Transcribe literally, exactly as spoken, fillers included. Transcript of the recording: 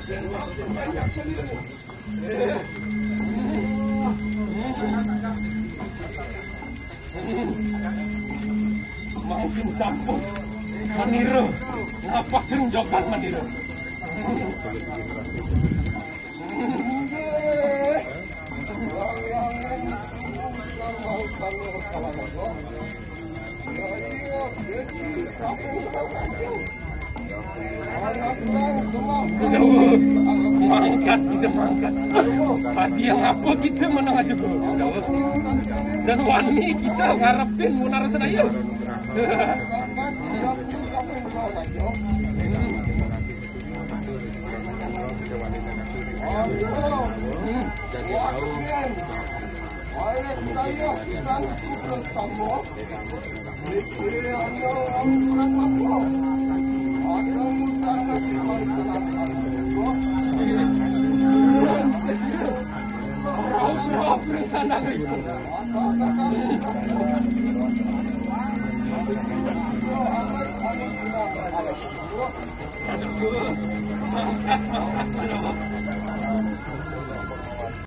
Mangkin sampun maniru. Napa sing jogas maniru? Mangkat kita mangkat. Pati yang apa kita menang aja kok. Dan wani kita ngarepin munar saya.